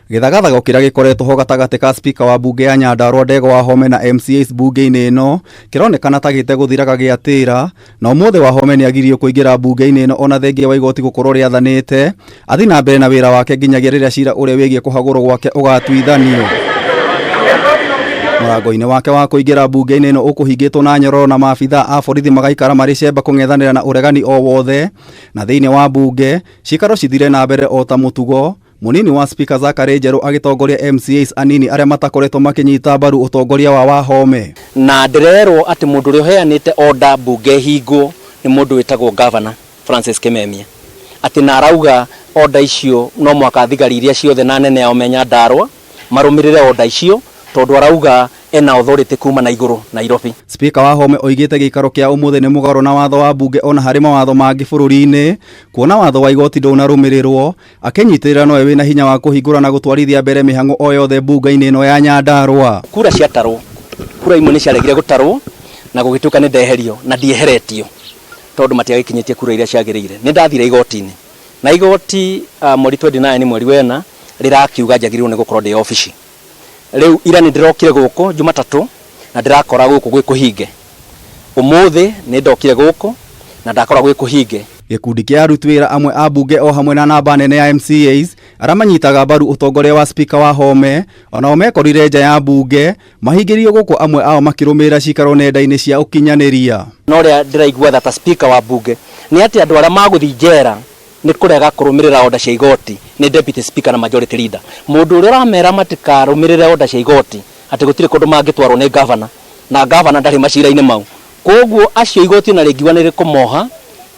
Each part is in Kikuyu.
Gĩthagathago kĩrĩa gĩkoretwo ho gatagatĩ ka spika wa mbunge ya Nyandarua Ndegwa Wahome na MCAs mbunge-inĩ ĩno kĩronekana ta gĩtegũthiraga gĩatĩra, na ũmũthĩ Wahome nĩagiririo kũingĩra mbunge-inĩ ĩno ona thengia wa igoti gũkorwo rĩathanĩte athiĩ na mbere na wĩra wake nginyagia rĩrĩa cira ũrĩa wĩgiĩ kũhagũrwo gwake ũgatuithanio. Mũrango-inĩ wake wa kũingĩra mbunge-inĩ ĩno ũkũhingĩtwo na nyororo na maabithaa a borithi magaikara marĩ cemba kũng'ethanĩra na ũregani o wothe, na thĩinĩ wa mbunge cikaro cithire na mbere o ta mũtugo. Mũnini wa Spika Zachary Njerũ agĩtongoria MCAs anini arĩa matakoretwo makĩnyita mbaru ũtongoria wa Wahome. Na ndĩrerwo atĩ mũndũ ũrĩa ũheanĩte order mbunge ĩhingwo nĩ mũndũ wĩtagwo Governor Francis Kimemia. Atĩ na arauga order icio no mũhaka thigari iria ciothe na anene ao me Nyandarua marũmĩrĩre order icio tondũ arauga ena authority kuma na igũrũ Nairobi. Spika Wahome oigĩte gĩikaro kĩa ũmũthĩ nĩ mũgarũ na watho wa mbunge ona harĩ mawatho mangĩ bũrũri-inĩ, kuona watho wa igoti ndũnarũmĩrĩrwo, akĩnyitĩrĩra nowe wĩna hinya wa kũhingũra na gũtwarithia mbere mĩhang'o o yothe mbunge-inĩ ĩno ya Nyandarua. Kura ciatarwo, kura imwe nĩ ciaregire gũtarwo na gũgĩtuĩka nĩ ndeherio na ndieheretio tondũ matiagĩkinyĩtie kura iria ciagĩrĩire. Nĩ ndathire igoti-inĩ na igoti mweri 29 mweri wena rĩrakiuga njagĩrĩirwo nĩ gũkorwo ndĩ obici. Rĩu ira nĩ ndĩrokire gũkũ Jumatatũ na ndĩrakora gũkũ gwĩ kũhinge. Ũmũthĩ nĩ ndokire gũkũ na ndakora gwĩ kũhinge. Gĩkundi kĩa aruti wĩra amwe a mbunge o hamwe na namba nene ya MCAs arĩa manyitaga mbaru ũtongoria wa Spika Wahome onao mekorire nja ya mbunge mahingĩrĩirio gũkũ amwe ao makĩrũmĩrĩra cikaro nenda-inĩ cia ũkinyanĩria. Na ũrĩa ndĩraigua tha ta Spika wa mbunge nĩ atĩ andũ arĩa magũthiĩ njera nĩ kũrega kũrũmĩrĩra order cia igoti nĩ Deputy Speaker na Majority Leader. Mũndũ ũrĩa ũramera matikarũmĩrĩre order cia igoti atĩ gũtirĩ kũndũ mangĩtwarwo nĩ Governor na Governor ndarĩ macira-inĩ mau. Kwoguo acio igoti ona rĩngiuga nĩ rĩkũmoha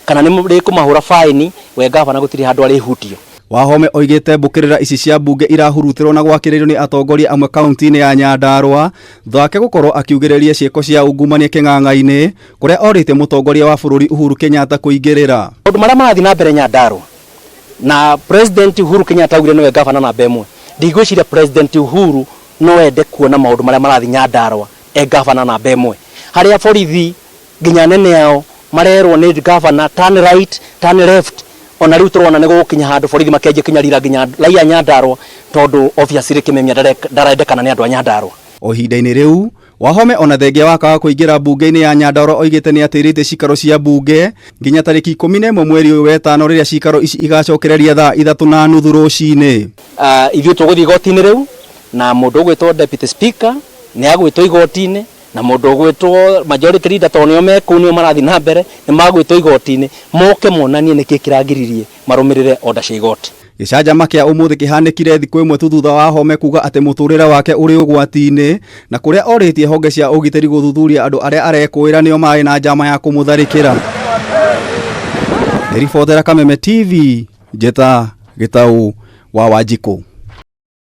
kana nĩ rĩkũmahũra faĩni, we Governor gũtirĩ handũ arĩhutio. Wahome oigĩte mbũkĩrĩra ici cia mbunge irahurutĩrwo na gwakĩrĩrio nĩ atongoria amwe kaunti-inĩ ya Nyandarua thutha wake gũkorwo akiugĩrĩria ciĩko cia ungumania kĩng'ang'a-inĩ kũrĩa orĩtie mũtongoria wa bũrũri Uhuru Kenyatta kũingĩrĩra. Maũndũ marĩa marathiĩ na mbere Nyandarua na President Uhuru Kenyatta augire nĩwe gavana namba ĩmwe, ndigwĩciria President Uhuru no ende kuona maũndũ marĩa marathiĩ Nyandarua e gavana namba ĩmwe, harĩa borithi nginya anene ao marerwo nĩ gavana turn right, turn left, ona rĩu tũrona nĩ gũgũkinya handũ borithi makĩanjie kũnyarira nginya raia a Nyandarua tondũ obviously Kimemia ndarendekana nĩ andũ a Nyandarua. O ihinda-inĩ rĩu, Wahome ona thengia wa kwaga kũingĩra mbunge-inĩ ya Nyandarua oigĩte nĩ atĩrĩte cikaro cia mbunge nginya tarĩki 11 mweri ũyũ wetano rĩrĩa cikaro ici igacokereria thaa 3:30 rũcinĩ. Ithuĩ tũgũthiĩ igoti-inĩ rĩu na mũndũ ũgwĩtwo Deputy Speaker nĩ agwĩtwo igoti-inĩ na mũndũ ũgwĩtwo Majority Leader tondũ nĩo me kũu nĩo marathiĩ na mbere nĩ magwĩtwo igoti-inĩ moke monanie nĩkĩ kĩragiririe marũmĩrĩre order cia igoti. Gĩcanjama kĩa ũmũthĩ kĩhanĩkire thikũ ĩmwe tu thutha wa Wahome kuga atĩ mũtũrĩre wake ũrĩ ũgwati-inĩ na kũrĩa orĩtie honge cia ũgitĩri gũthuthuria andũ arĩa arekũĩra nĩo marĩ na njama ya kũmũtharĩkĩra. Ngĩribotera Kameme TV, Njĩta Gĩtaũ wa Wanjikũ.